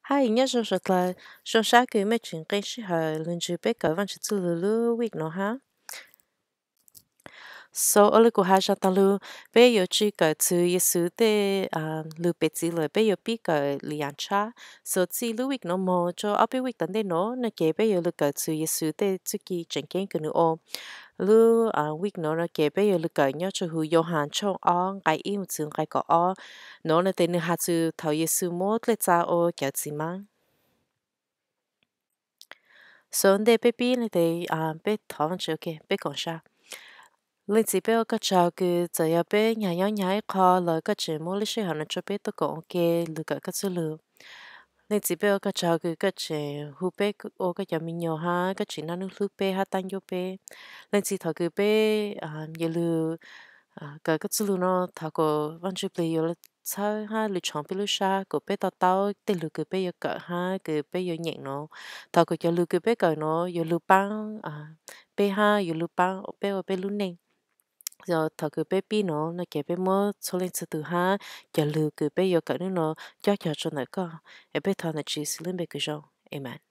Hais nyob zoo sawv dlawg, zoo sab kws mej tseem nqe sij hawm lug ntsib peb kawm Vaajtswv txuj lug lub week no hab. So, ua le kuv has zog taag lug, peb yuav tsi kawm txug Yexus tej lug piv txwv lawm, peb yuav pib kawm lwm yaam tshab. So, txij lub week no moog rua ob peb week tom ntej no, no ces peb yuav lug kawm txug Yexus tej txuj ci tseem ceeb kws nwg ua. Lub week no no ces peb yuav lug kawm nyob rua huv Yauhas tshooj ob nqai ib moog txug nqai kaum ob. No no tes nwg has txug thaum Yexus muab dlej txaa ua cawv txiv maab. So, ntej peb pib no tes peb thov Vaajtswv, peb koom sab. Leej Txiv, peb ua koj tsaug kws txawm yog peb nyag nyob nyag ib qho los koj tseem muab lub sij hawm no rua peb tuaj koom ua ke lug kawm koj txuj lug. Leej Txiv, peb ua koj tsaug kws koj tseem hu peb ua koj cov me nyuam hab koj tseem naj nub hlub peb hab taab ncuab peb. Leej Txiv, thaum kws peb yuav lug kawm koj txuj lug no, thov kom Vaajtswv plig yuav lug txhawb hab lug tshoov peb lub sab kom peb to taub tej lug kws peb yuav kawm hab kws peb yuav nyeem no. Thov kom cov lug kws peb kawm no yuav lug paab peb hab yuav lug paab peb ua peb lub neej. Yog thaum kws peb pib no no ces peb muab txhua leej txhua tug hab cov lug kws peb yuav kawm nub no cob cog rua ntawm koj. Es peb thov ntawm Tswv Yexus lub npe kws zoo, amees.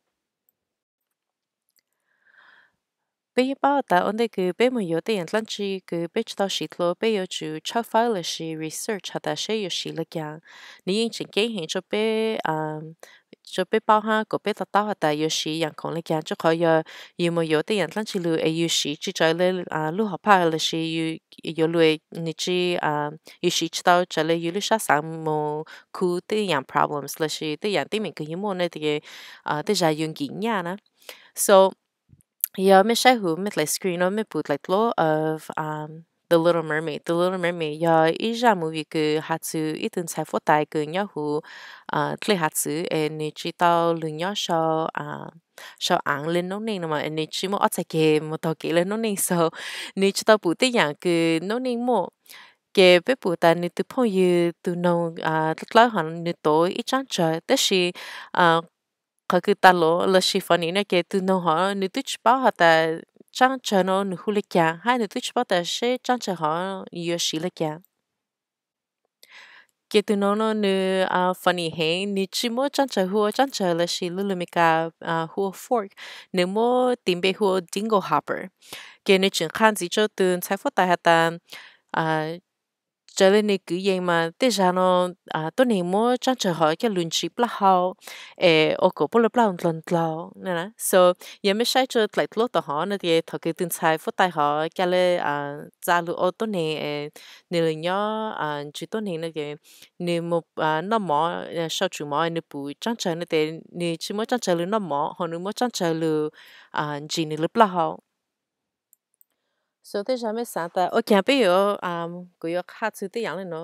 Peb yeej paub tas ua ntej kws peb moog yuav tej yaam dlaab tsi kws peb tsi tau siv dlua, peb yuav tsum tshawb fawb lossis research has tas seb yuav siv le caag. Nwg yeej tseem ceeb heev rua peb, rua peb paub hab kom peb to taub has tas yuav siv yaam khoom le caag, rua qhov yog yug moog yuav tej yaam dlaab tsi lug es yug siv tsi raws le lub hom phaj lossis yuav lug nwg tsi, yug siv tsi tau raws le yug lub sab xaav moog khu tej yaam problems lossis tej yaam teeb meem kws yug muaj no tes tej zag yug nkim nyaj na. So, yog mej saib huv mej dlaim screen no mej pum dlaim dlua of The Little Mermaid. The Little Mermaid yog ib zaj movie kws has txug ib tug ntxhais huab tais kws nyob huv dlej hav txwv es nwg tsi tau lug nyob sau aav le noob neej no mas nwg tsi muaj ob txhais keg moog taug kev le noob neej, so nwg tsi tau pum tej yaam kws noob neej muaj. Ces peb pum tas nwg tug phooj ywg tug noog dlawb hov nwg tuav ib tsaab tsawg, tab sis qhov kws tas luas lossis funny no ces tug noog hov nwg tub tsi paub has tas tsaab tsawg no nwg hu le caag hab nwg tub tsi paub tas seb tsaab tsawg hov yuav siv le caag. Ces tug noog no nwg funny heev, nwg tsi muab tsaab tsawg hu ua tsaab tsawg lossis lub lug Meskas hu ua fork, nwg muab tis npe hu ua dingle hopper. Ces nwg tseem qha ntxiv rua tug ntxhais huab tais has tas raws le nwg kwv yees mas tej zag no tuab neeg muab tsaab tsawg hov coj lug ntsis plaub hau es ua kom puab lub plaub hau ndlaug ndlaug. So, yog mej saib rua dlaim dluab tom hov no ces thaum kws tug ntxhais huab tais hov ca le txav lug ua tuab neeg, nwg lug nyob ntsis tuab neeg no ces nwg moog noj mov, sau tsum mov nwg pum tsaab tsawg no tes nwg tsi muab tsaab tsawg lug noj mov, ho nwg muab tsaab tsawg lug ntsis nwg lub plaub hau. So tej zag mej xaav tas ua caag peb yuav, kuv yuav qha txug tej yaam le no,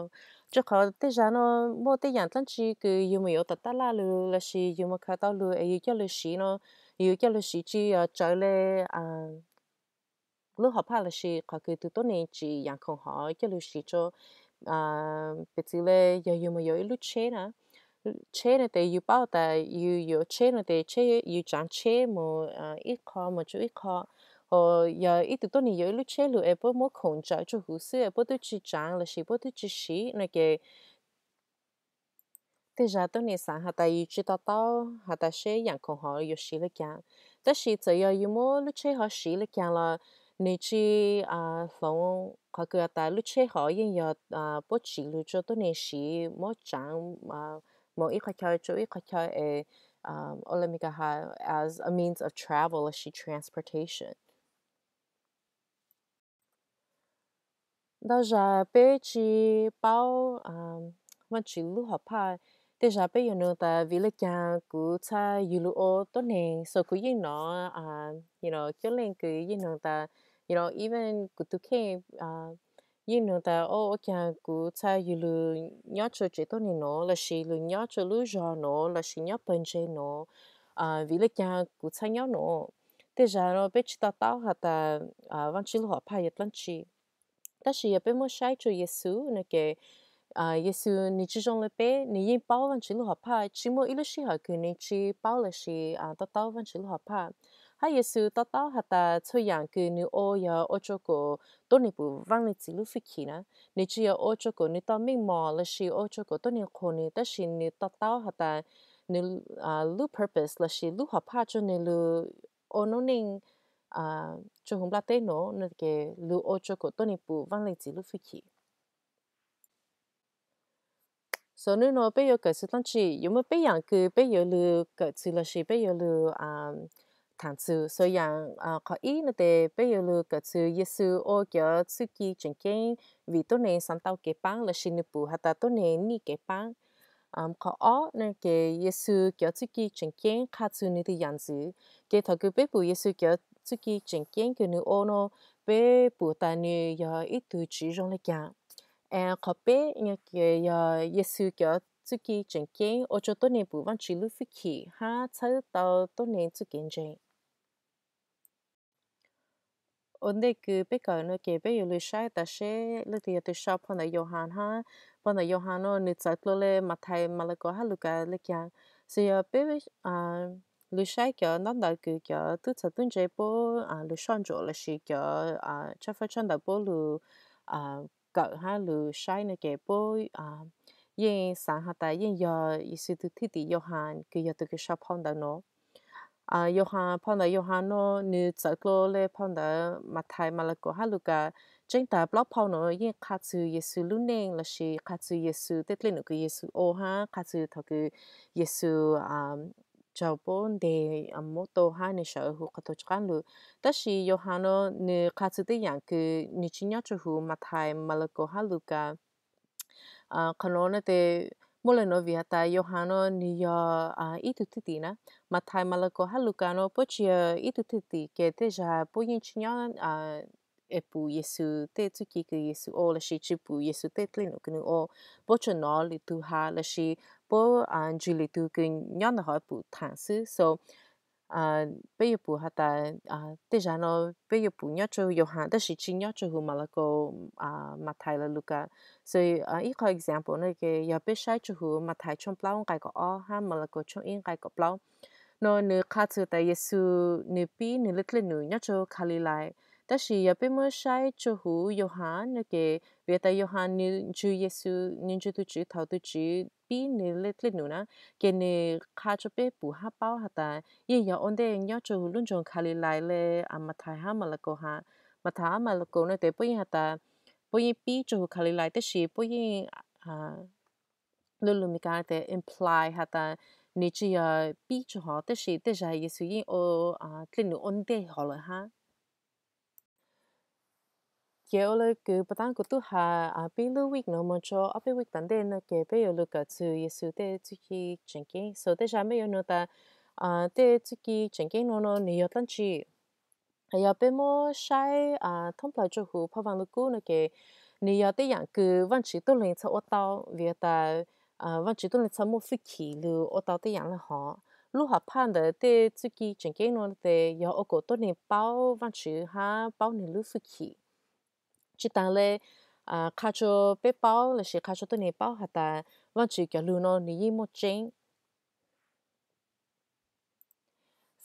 rua qhov tej zag no muaj tej yaam dlaab tsi kws yug moog yuav tom tab laj lug lossis yug moog khaws tau lug es yug coj lug siv no, yug coj lug siv tsi yog raws le lub hom phaj lossis qhov kws tug tuab neeg tsim yaam khoom hov coj lug siv rua. Piv txwv le yog yug moog yuav ib lub tsheb na, tsheb no tes yug paub tas yug yuav tsheb no tes tsheb yug tsaav tsheb moog ib qho moog rua ib qho. Ho yog ib tug tuab neeg yuav ib lub tsheb lug es puab muab khoom ntsaws rua huv xwb es puab tub tsi tsaav lossis puab tub tsi siv no ces tej zag tuab neeg xaav has tas yug tsi to taub has tas seb yaam khoom hov yuav siv le caag. Tab sis txawm yog yug muab lub tsheb hov siv le caag los nwg tsi hloov, qhov kws has tas lub tsheb hov yeej yog puab tsim lug rua tuab neeg siv muab tsaav moog ib qhov chaw rua ib qhov chaw es ua le Meskas has as a means of travel lossis transportation. Ntau zag peb tsi paub Vaajtswv lub hom phaj. Tej zag peb yuav nug tas vim le caag kuv txhaj yug lug ua tuab neeg, so kuv yeej nov, you know, coob leej kws yeej nug tas, you know, even kuv tug kheej yeej nug tas ua caag kuv txhaj yug lug nyob rua tsev tuab neeg nuav lossis lug nyob rua lub zog nuav lossis nyob pawg ntseeg nuav, vim le caag kuv txhaj nyob nuav. Tej zag no peb tsi to taub has tas Vaajtswv lub hom phaj yog dlaab tsi. Tab sis yog peb muab saib rua Yexus no ces Yexus nwg tsi zoo le peb, nwg yeej paub Vaajtswv lub hom phaj, tsi muaj ib lub sij hawm kws nwg tsi paub lossis to taub Vaajtswv lub hom phaj. Hab Yexus to taub has tas txhua yaam kws nwg ua yog ua rua kom tuab neeg pum Vaaj Leej Txiv lub fwj chim na. Nwg tsi yog ua rua kom nwg tau meej mom lossis ua rua kom tuab neeg qhuas nwg, tab sis nwg to taub has tas nws lub purpose lossis lub hom phaj rua nwg lug ua noob neej rua huv nplaj teb nuav, no ces lug ua rua kuas tuab neeg pum Vaaj Leej Txiv lub fwj chim. So nub nuav peb yuav kawm txug dlaab tsi, yuav muaj peb yaam kws peb yuav lug kawm txug lossis peb yuav lug thaam txug. So yaam qhov ib no tes peb yuav lug kawm txug Yexus ua cov txuj ci tseem ceeb vim tuab neeg xaav tau kev paab lossis nwg pum has tas tuab neeg nij kev paab. Qhov ob no ces Yexus cov txuj ci tseem ceeb qha txug nwg tug yaam ntxwv. Ces thaum kws peb pum Yexus cov txuj ci tseem ceeb kws nwg ua no, peb pum tas nwg yog ib tug tswv zoo le caag. Qhov peb no ces yog Yexus cov txuj ci tseem ceeb ua rua tuab neeg pum Vaajtswv lub fwj chim hab txhawb tau tuab neeg txuj kev ntseeg. Ua ntej kws peb kawm no ces peb yuav lug saib tas seb leej twg yog tug sau phau ntawv Yauhas hab. Phau ntawv Yauhas no nwg txawv dlua le Mathais, Malakaus hab Lukas le caag. Xws yog peb lug saib cov ntaub ntawv kws cov tub txawv tub ntse puab lug soj ntsuam lossis cov tshaj fawb tshaj ntawv puab lug kawm hab lug saib no ces puab yeej xaav has tas yeej yog Yexus tug thwj tim Yauhas kws yog tug kws sau phau ntawv no. Yauhas, phau ntawv Yauhas no nwg txawv dlua le phau ntawv Mathais, Malakaus hab Lukas. Tseeb tas plaub phau no yeej qha txug Yexus lub neej lossis qha txug Yexus tej dlej num kws Yexus ua hab qha txug thaum kws Yexus raug puab nteg muab tua hab nwg sawv huv qhov tau rov qaab lug. Tab sis Yauhas no nwg qha txug tej yaam kws nwg tsi nyob rua huv Mathais, Malakaus hab Lukas. Qhov no no tes muaj le nuav vim has tas Yauhas no nwg yog ib tug thwj tim na. Mathais, Malakaus hab Lukas no puab tsi yog ib tug thwj tim, ces tej zag puab yeej tsi nyob es pum Yexus tej txuj ci kws Yexus ua lossis tsi pum Yexus tej dlej num kws nwg ua. Puab tsuas nov lwm tug has lossis puab ntsib lwm tug kws nyob ntawm hov pum thaam xwb. So peb yuav pum has tas tej zag no peb yuav pum nyob rua Yauhas tab sis tsi nyob rua huv Malakaus, Mathais los Lukas. So ib qho example no ces yog peb saib rua huv Mathais tshooj plaub nqai kaum ob hab Malakaus tshooj ib nqai kaum plaub no nwg qha txug tas Yexus nwg pib nwg le dlej num nyob rua Kalilais. Tab sis yog peb muab saib rua huv Yauhas no ces vim tas Yauhas nwg ntsib Yexus, nwg ntsib tug Tswv thaum tug Tswv pib nwg le dlej num na, ces nwg qha rua peb pum hab paub has tas yeej yog ua ntej nyob rua huv lub nroog Kalilais le Mathais hab Malakaus has. Mathais hab Malakaus no tes puab yeej has tas puab yeej pib rua huv Kalilais tab sis puab yeej lu lug Meskas tes imply has tas nwg tsi yog pib rua hov tab sis tej zag Yexus yeej ua dlej num ua ntej hov lawm hab. Ces ua le kws puag ta kuv tub has pib lub week no moog rua ob peb week tom ntej no ces peb yuav lug kawm txug Yexus tej txuj ci tseem ceeb. So tej zag mej yuav nug tas tej txuj ci tseem ceeb no no nwg yog dlaab tsi? Yog peb muab saib thoob plawg rua huv phau Vaaj Lug Kub no ces nwg yog tej yaam kws Vaajtswv tuab leeg txhaj ua tau vim tas Vaajtswv tuab leeg txhaj muaj fwj chim lug ua tau tej yaam le hov. Lub hom phaj ntawm tej txuj ci tseem ceeb no tes yog ua kom tuab neeg paub Vaajtswv hab paub nwg lub fwj chim. Tsi taag le qha rua peb paub lossis qha rua tuab neeg paub has tas Vaajtswv cov lug no nwg yeej muaj tseeb.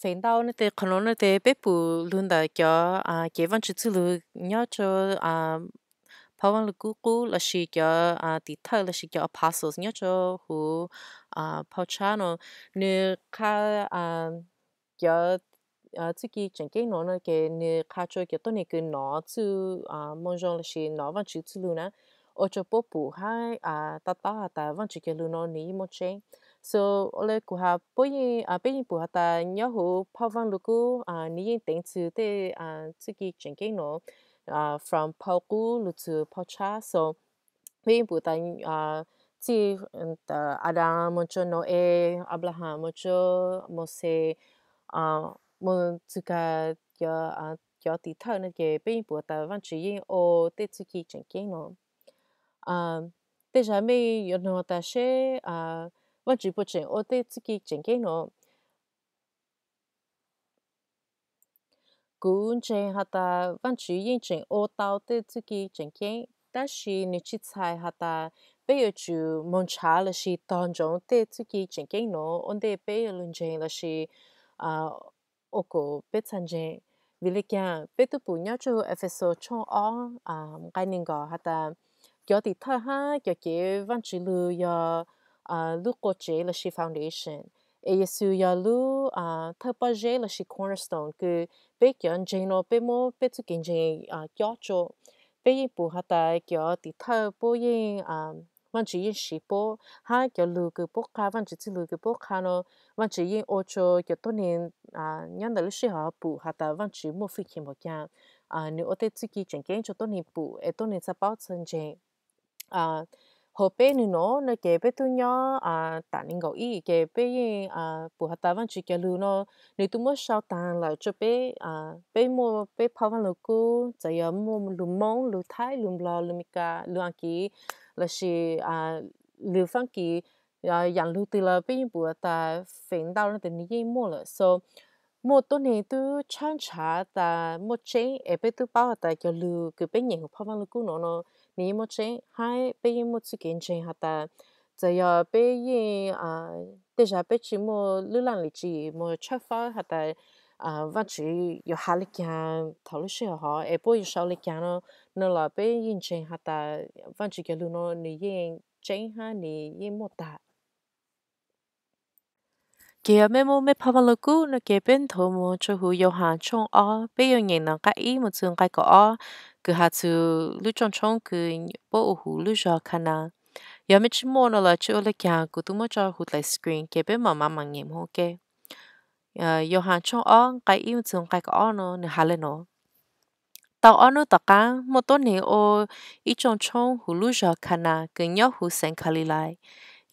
Feem ntau no tes qhov no no tes peb pum lug ntawm cov cev Vaajtswv txuj lug nyob rua phau Vaaj Lug Kub qub lossis cov tim thawj lossis cov apostles nyob rua huv phau tshab no, nwg qha cov txuj ci tseem ceeb no no ces nwg qha rua cov tuab neeg kws nov txuj moo zoo lossis nov Vaajtswv txuj lug na, ua rua puab pum hab to taub has tas Vaajtswv cov lug no nwg yeej muaj tseeb. So ua le kuv has, peb yeej pum has tas nyob huv phau Vaaj Lug Kub nwg yeej teev txug tej txuj ci tseem ceeb no from phau qub lug txug phau tshab. So peb yeej pum tas txij Adas moog rua Nau-es, Aplahas moog rua Mauxes, moog txug kag cov tim thawj no ces peb yeej pum tas Vaajtswv yeej ua tej txuj ci tseem ceeb no. Tej zag mej yuav nug tas seb Vaajtswv puas tseem ua tej txuj ci tseem ceeb no? Kuv ntseeg has tas Vaajtswv yeej tseem ua tau tej txuj ci tseem ceeb, tab sis nwg tsi txhais has tas peb yuav tsum moog nrhav lossis tog ntsoov tej txuj ci tseem ceeb no ua ntej peb yuav lug ntseeg lossis ua kom peb txhaj ntseeg. Vim le caag? Peb tub pum nyob rua huv Efexus tshooj ob nqai neeg nkaum has tas cov tim thawj hab cov cev Vaajtswv lug yog lub quas tsev lossis foundation. Es Yexus yog lub thawj pob zeb lossis cornerstone kws peb cov ntseeg no peb muab peb txuj kev ntseeg cob rua. Peb yeej pum has tas cov tim thawj puab yeej, Vaajtswv yeej siv puab, hab cov lug kws puab qha, Vaajtswv txuj lug kws puab qha no, Vaajtswv yeej ua rua cov tuab neeg nyob ntawm lub sij hawm pum has tas Vaajtswv muaj fwj chim npaum caag, nwg ua tej txuj ci tseem ceeb rua tuab neeg pum es tuab neeg txhaj paub txhaj ntseeg. Hauv peb nwg nuav no ces peb tub nyob tam nees nkaum ib ces peb yeej pum has tas Vaajtswv cov lug no nwg tub muab sau taag lawm rua peb, peb muaj peb phaj vaaj lug kub, txawm yog muaj lug Moob, lug Thaib, lug Nplog, lug Amelikas, lug Askiv, lossis lug Faab Kis, yaam lug twg los peb yeej pum has tas feem ntau no tes nwg yeej muaj lawm. So muaj tuab neeg tub tshawb ntshav tas muaj tseeb es peb tub paub has tas cov lug kws peb nyeem huv phaj vaaj lug kub nuav no nwg yeej muaj tseeb, hab peb yeej muaj txuj kev ntseeg has tas txawm yog peb yeej, tej zag peb tsi muaj lub laj lim tswv yim moog tshawb fawb has tas Vaajtswv yuav has le caag thaum lub sij hawm hov es puab yuav sau le caag no, no los peb yeej ntseeg has tas Vaajtswv cov lug no nwg yeej tseeb hab nwg yeej muaj tag. Ces yog mej muaj mej phaj vaaj lug kub no ces peb nthuav moog rua huv Yauhas tshooj ob, peb yuav nyeem nov nqai ib moog txug nqai kaum ob, kws has txug lub rooj tshoob kws puab ua huv lub zog Kanas. Yog mej tsi muaj no los tsi ua le caag, kuv tub muab tso huv dlaim screen ces peb maam maam maam nyeem moog ua ke. Yauhas tshooj ob nqai ib moog txug nqai kaum ob no nwg has le nuav: Tau ob nub tom qaab muaj tuab neeg ua ib rooj tshoob huv lub zog Kanas kws nyob huv xeev Kalilais.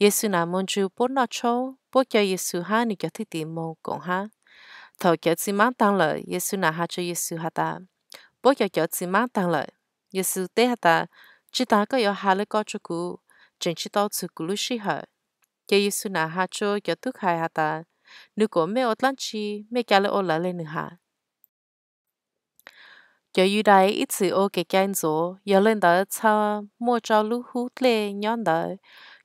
Yexus nam moog nrug puab noj tshoob, puab caw Yexus hab nwg cov thwj tim moog koom hab. Thaum cawv txiv maab taag lawm, Yexus nam has rua Yexus has tas, Puab cov cawv txiv maab taag lawm. Yexus teb has tas, Tsi taag koj yuav has le ko rua kuv, tseem tsi tau txug kuv lub sij hawm. Ces Yexus nam has rua cov tub khais has tas, Nws kuam mej ua dlaab tsi? Mej ca le ua lawv le nws has. Cov Yudais ib txwm ua kev cai ntxuav, yog le ntawd txha muaj rau lub hub dlej nyob ntawd,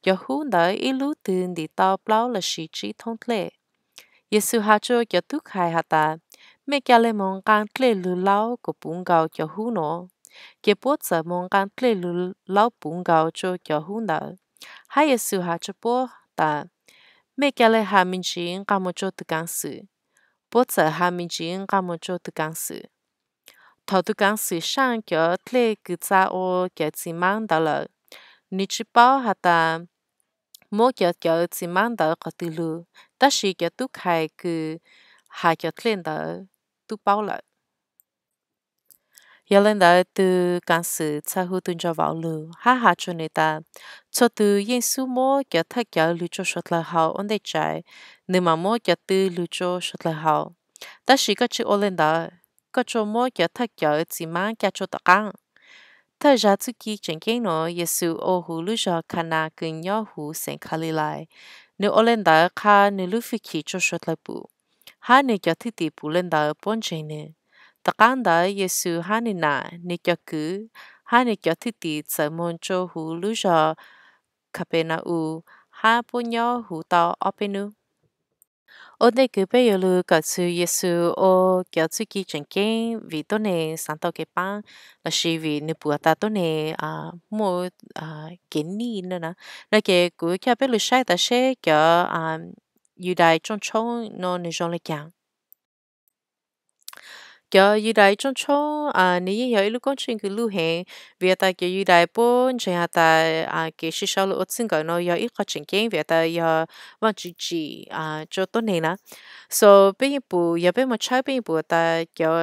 cov hub ntawd ib lub twg ntim tau plaub lossis tsib thoob dlej. Yexus has rua cov tub khais has tas, Mej ca le moog nqaa dlej lug laub kuas puv nkaus cov hub nuav. Ces puab txawm moog nqaa dlej lug laub puv nkaus rua cov hub ntawd. Hab Yexus has rua puab tas, Mej ca le has me ntsis nqaa moog rua tug kaav xwm. Puab txawm has me ntsis nqaa moog rua tug kaav xwm. Thaum tug kaav xwm saaj cov dlej kws txha ua cawv txiv maab ntawd lawm, nwg tsi paub has tas muab cov cawv txiv maab ntawd qhov twg lug, tab sis cov tub khais kws has cov dlej ntawd tub paub lawm. Yog le ntawd tug kaav xwm txha hu tug ntsa vauv lug hab has rua nwg tas, Txhua tug yeej xub muab cov thawj cawv lug rua suav dlawg haus ua ntej tsais, nwg maam muab cov tw lug rua suav dlawg haus. Tab sis koj tsi ua le ntawd, koj tsuas muab cov thawj cawv txiv maab ca rua tom qaab. Thawj zag txuj ci tseem ceeb nuav, Yexus ua huv lub zog Kanas kws nyob huv xeev Kalilais. Nwg ua le ntawd qha nwg lub fwj chim rua suav dlawg pum, hab nwg cov thwj tim pum le ntawd puab ntseeg nwg. Tom qaab ntawd Yexus hab nwg nam, nwg cov kwv, hab nwg cov thwj tim txawm moog rua huv lub zog Kapernauum, hab puab nyob huv tau ob peb nub. Ua ntej kws peb yuav lug kawm txug Yexus ua cov txuj ci tseem ceeb vim tuab neeg xaav tau kev paab, lossis vim nwg pum tas tuab neeg muaj kev nij na, no ces kuv ca peb lug saib tas seb cov Yudais rooj tshoob no nwg zoo le caag. Cov Yudais rooj tshoob nwg yeej yog ib lub koob tsheej kws luj heev, vim tas cov Yudais puab ntseeg has tas kev si sau lug ua txwj nkawm no yog ib qho tseem ceeb vim tas yog Vaajtswv tsim rua tuab neeg na. So peb yeej pum, yog peb moog tshawb peb yeej pum tas cov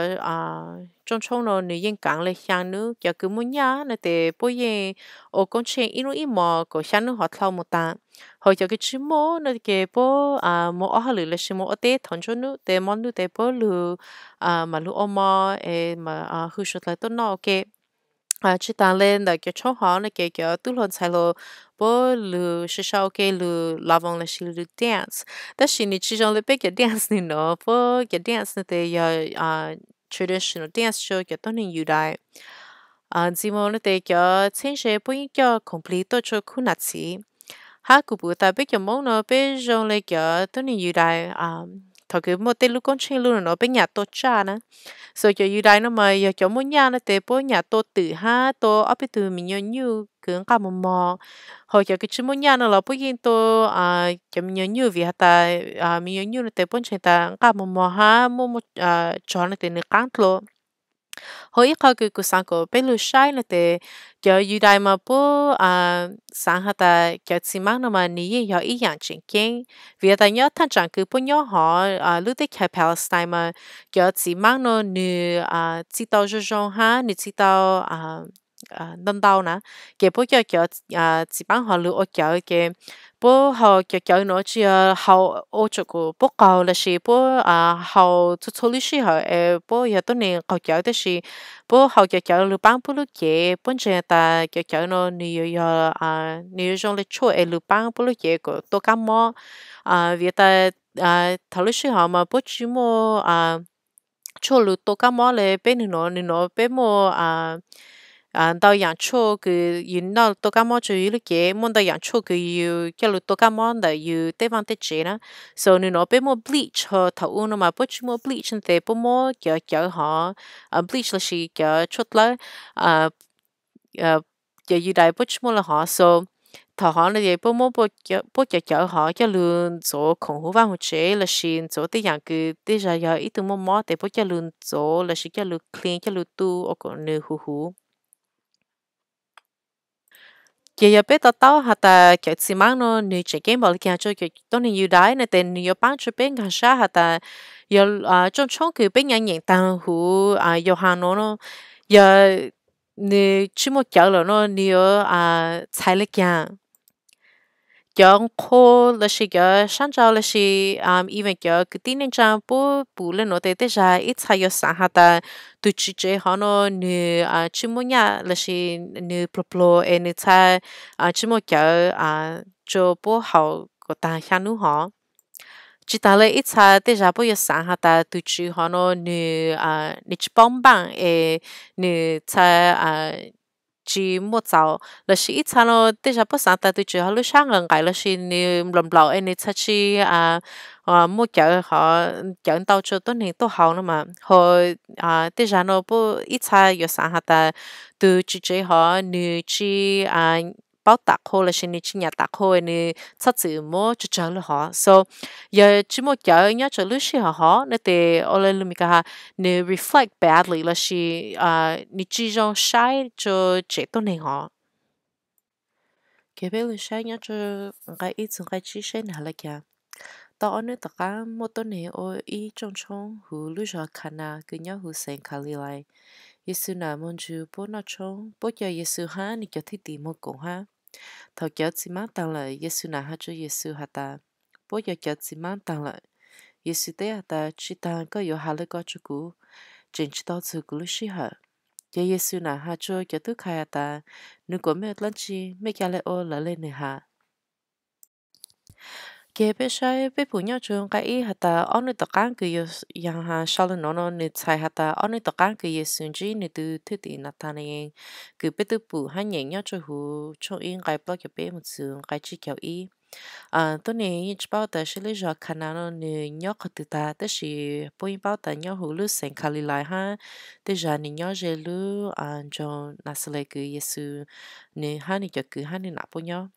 rooj tshoob no nwg yeej kaav le xyaa nub. Cov kws muaj nyaj no tes puab yeej ua koob tsheej ib nub ib mos kaum xyaa nub hov dlhau moog taag. Hos cov kws tsi muaj no ces puab moog ua hauj lwm lossis moog ua teb thaus nruab nub tes mo nub tes puab lug maam lug ua mo es hu suav dlawg tuaj noj ua ke. Tsi taag le ntawm cov tshoob hov no ces cov tub hluas ntxhais hluas puab lug si sau ua ke lug la voos lossis lug dance. Tab sis nwg tsi zoo le peb cov dance nwg nuav, puab cov dance no tes yog traditional dance rua cov tuab neeg Yudais. Ntxiv moog no tes cov txheeb ze puab yeej coj khoom plig tuaj rua khub nam txiv. Hab kuv pum tas peb cov Moob no peb zoo le cov tuab neeg Yudais. qhov kws muaj tej lub koob tsheej lub no peb nyam tua tsaj na. So cov Yudais no mas yog cov muaj nyaj no tes puab nyam tua twm hab tua ob peb tug me nyuam nyuj kws nqaj mos mos. Ho cov kws tsi muaj nyaj no los puab yeej tua cov me nyuam nyuj vim has tas me nyuam nyuj no tes puab ntseeg tas nqaj mos mos hab muaj muaj tsov no tes nws qaab dlua. Ho ib qho kws kuv xaav kom peb lug saib no tes cov Yudais mas puab xaav has tas cov txiv maab no mas nws yeej yog ib yaam tseem ceeb vim has tas nyob thaaj tsaam kws puab nyob hov lub teb chaws Palestine mas cov txiv maab no nws txi tau zoo zoo hab nws txi tau ntau ntau na. Ces puab coj cov txiv maab hov lug ua cawv ces puab haus cov cawv no tsi yog haus ua tsaam kuas puab qaug lossis puab haus txhua txhua lub sij hawm es puab yog tuab neeg qaug cawv tab sis puab haus cov cawv lug paab puab lub cev. Puab ntseeg tas cov cawv no nws yuav yog nws yuav zoo le tshuaj es lug paab puab lub cev kom tua kab mob. Vim tas thaum lub sij hawm mas puab tsi muaj tshuaj lug tua kab mob le peb nwg nuav. Nwg nuav peb muaj ntau yaam tshuaj kws yug noj tua kab mob rua yug lub cev, muaj ntau yaam tshuaj kws yug coj lug tua kab mob ntawm yug tej vaaj tej tsev na. So nwg nuav peb muaj bleach, ho thaum u no mas puab tsi muaj bleach no tes puab muab cov cawv hov, bleach lossis cov tshuaj dlawb, cov Yudais puab tsi muaj le hov. So thaum hov no es puab muab puab cov cawv hov coj lug ntxuav khoom huv vaaj huv tsev lossis ntxuav tej yaam kws tej zag yog ib tug muaj mob tes puab coj lug ntxuav lossis coj lug clean coj lug tu ua kom nws huv huv. Ces yog peb to taub has tas cov txiv maab no nws tseem ceeb npaum le caag rua cov tuab neeg Yudais no tes nws yuav paab rua peb nkaag sab has tas yog rooj tshoob kws peb nyav nyeem taag huv Yauhas no, yog nws tsi muaj cawv lawm no nws yuav txhais le caag. Cov qhua lossis cov sab nrau lossis even cov kwv tij neej tsaa puab pum le nuav tes tej zag ib txha yuav xaav has tas tug tswv tsev hov no nws tsi muaj nyaj lossis nws pluag pluag es nws txha tsi muaj cawv rua puab haus kom taag xya nub hov. Tsi taag le ib txha tej zag puab yuav xaav has tas tug tswv hov no nws, nws tsi paub npaaj es nws txha tsi muaj txaus lossis ib txha no tej zag puab xaav tas tug tswv hov lub sab nqaim nqaim lossis nws nplaum nplaum es nws txha tsi muaj cawv, cawv ntau rua tuab neeg tuaj haus no mas. Ho tej zag no puab ib txha yuav xaav has tas tug tswv tsev hov nws tsi paub tam qhua lossis nws tsi nyam tam qhua, nws txhob txwm muab tsawg tsawg le hov. So yog tsi muaj cawv nyob rua lub sij hawm hov no tes ua le lug Meskas has nws reflect badly lossis nws tsi zoo saib rua tsev tuab neeg hov. Ces peb lug saib nyob rua nqai ib txug nqai tsib saib nws has le caag. Tau ob nub tom qaab muaj tuab neeg ua ib rooj tshoob huv lub zog Kanas kws nyob huv xeev Kalilais. Yexus nam moog nrug puab noj tshoob, puab cov Yexus hab nws cov thwj tim moog koom hab. Thaum cov txiv maab taag lawm, Yexus nam has rua Yexus has tas, puab yog cov txiv maab taag lawm. Yexus teb has tas, tsi taag koj yuav has le ko rua kuv, tseem tsi tau txug kuv lub sij hawm. Ces Yexus nam has rua cov tub khai has tas, nug kuas mej ua dlaab tsi, mej ca le ua lawv le nws has. Ces peb saib peb pum nyob rua nqai ib has tas ob nub tom qaab kws Yauhas sau le nuav no nws txhais has tas ob nub tom qaab kws Yexus ntsib nws tug thwj tim Nathanees kws peb tub pum hab nyeem nyob rua huv tshooj ib nqai plaub caug peb moog txug nqai tsib caug ib. Tuab neeg yeej tsi paub tas seb lub zog Kanas no nws nyob qhov twg tag, tab sis puab yeej paub tas nyob huv lub xeev Kalilais hab tej zag nws nyob ze lub nroog Naxales kws Yexus nws hab nws cov kwv hab nws nam puab nyob.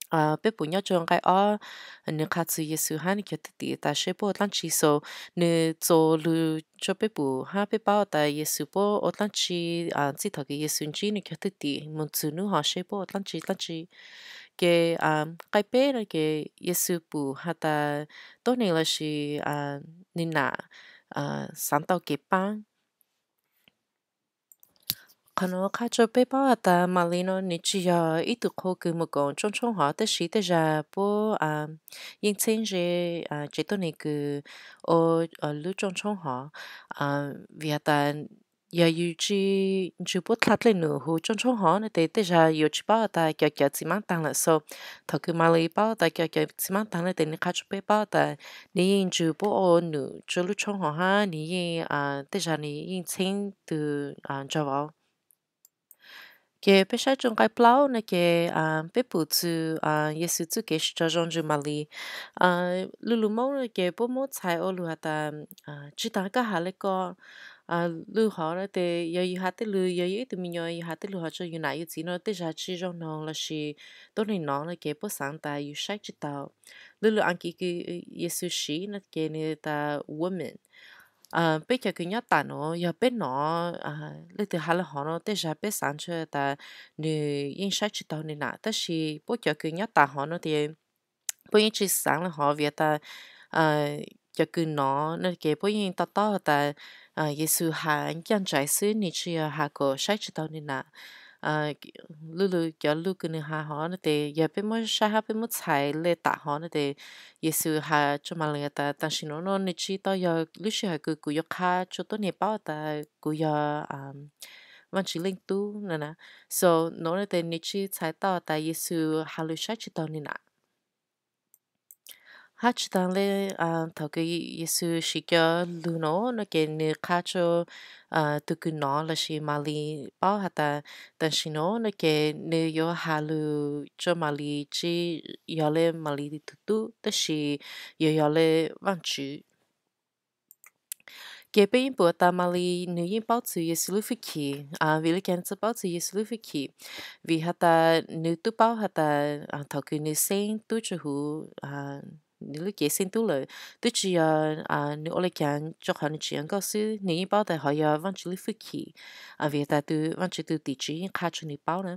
Peb pum nyob rua nqai ob, nws qha txug Yexus hab nws cov thwj tim tas seb puab ua dlaab tsi, so nws txuas lug rua peb pum hab peb paub tas Yexus puab ua dlaab tsi txij thaum kws Yexus ntsib nws cov thwj tim moog txug nub hov seb puab ua dlaab tsi dlaab tsi. Ces nqai peb no ces Yexus pum has tas tuab neeg lossis nws nam xaav tau kev paab. Qhov nuav qha rua peb paub has tas Malis no nws tsi yog ib tug qhua kws moog koom rooj tshoob hov, tab sis tej zag puab yeej txheeb ze tsev tuab neeg kws ua lub rooj tshoob hov. Vim has tas yog yus tsi nrug puab dlha dlej num huv rooj tshoob hov no tes tej zag yuav tsi paub has tas cov cawv txiv maab taag lawm. So thaum kws Malis paub tas cov cawv txiv maab taag no tes nws qha rua peb paub tas nws yeej nrug puab ua num rua lub tshoob hov hab nws yeej, tej zag nws yeej txheeb tug nraug vauv. Ces peb saib rau nqai plaub no ces peb pum txog Yexus txuj kev sib tso zoo ntsws Malis. Lug lug Moob no ces puab muab txhais ua lug has tas, tsis taag koj has le ko. Lug hov no tes yog yug has tej lug, yog yug ib tug me nyuam yug has tej lug hov rau yug nam yug txiv no tej zag tsis zoo noog lossis tuab neeg nov no ces puab xaav tas yug saib tsis taus. Lug lug Askiv kws Yexus siv no ces nwg tas woman. Peb cov kws nyob tam nuav yog peb nov leej twg has le hov no tej zag peb xaav ntshe tas nwg yeej saib tsis taus nwg nam, tab sis puab cov kws nyob tam hov no tes puab yeej tsis xaav le hov vim tas cov kws nov no ces puab yeej to taub has tas Yexus has ncaj nraim xwb, nwg tsis yog has kom saib tsis taus nwg nam. Lug lug cov lug kws nwg has hov no tes yog peb muab saib hab peb muab txhais le tam hov no tes Yexus has rua Malis tas tam sim nuav no nwg tsis tau yog lub sij hawm kws kuv yuav qha rua tuab neeg paub tas kuv yog Vaajtswv leej tub no na. So nuav no tes nwg tsis txhais tau tas Yexus has lug saib tsis taus nwg nam. Hab tsis taag le, thaum kws Yexus siv cov lug no no ces nwg qha rua tug kws nov lossis Malis paub has tas tam sim nuav no ces nwg yuav has lug rua Malis tsis yog le Malis tug tub tab sis yuav yog le Vaajtswv. Ces peb yeej pum tas Malis nwg yeej paub txug Yexus lub fwj chim. Vim le caag nwg txawj paub txug Yexus lub fwj chim? Vim has tas nwg tub paub has tas thaum kws nwg xeeb tub rua huv nwg lub cev xeeb tub lawm twb tsis yog nwg ua le caag rua qhov nwg tsim nyog nkauj xwb, nwg yeej paub tas hov yog Vaajtswv lub fwj chim. Vim has tas tug Vaajtswv tug tim tswv yeej qha rua nwg paub na.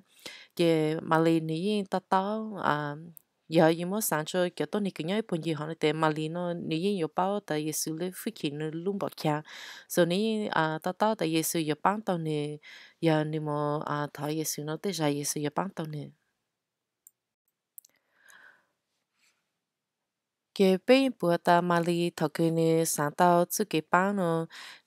Ces Malis nwg yeej to taub, yog yug muab xaav rua cov tuab neeg kws nyob ib puag ncig hov no tes Malis no nwg yeej yuav paub tas Yexus lub fwj chim nwg lub npaum caag. So nwg yeej to taub tas Yexus yuav paab tau nwg, yog nwg mus thov Yexus no tej zag Yexus yuav paab tau nwg. Ces peb yeej pum tas Malis thaum kws nwg xaav tau txuj kev paab no,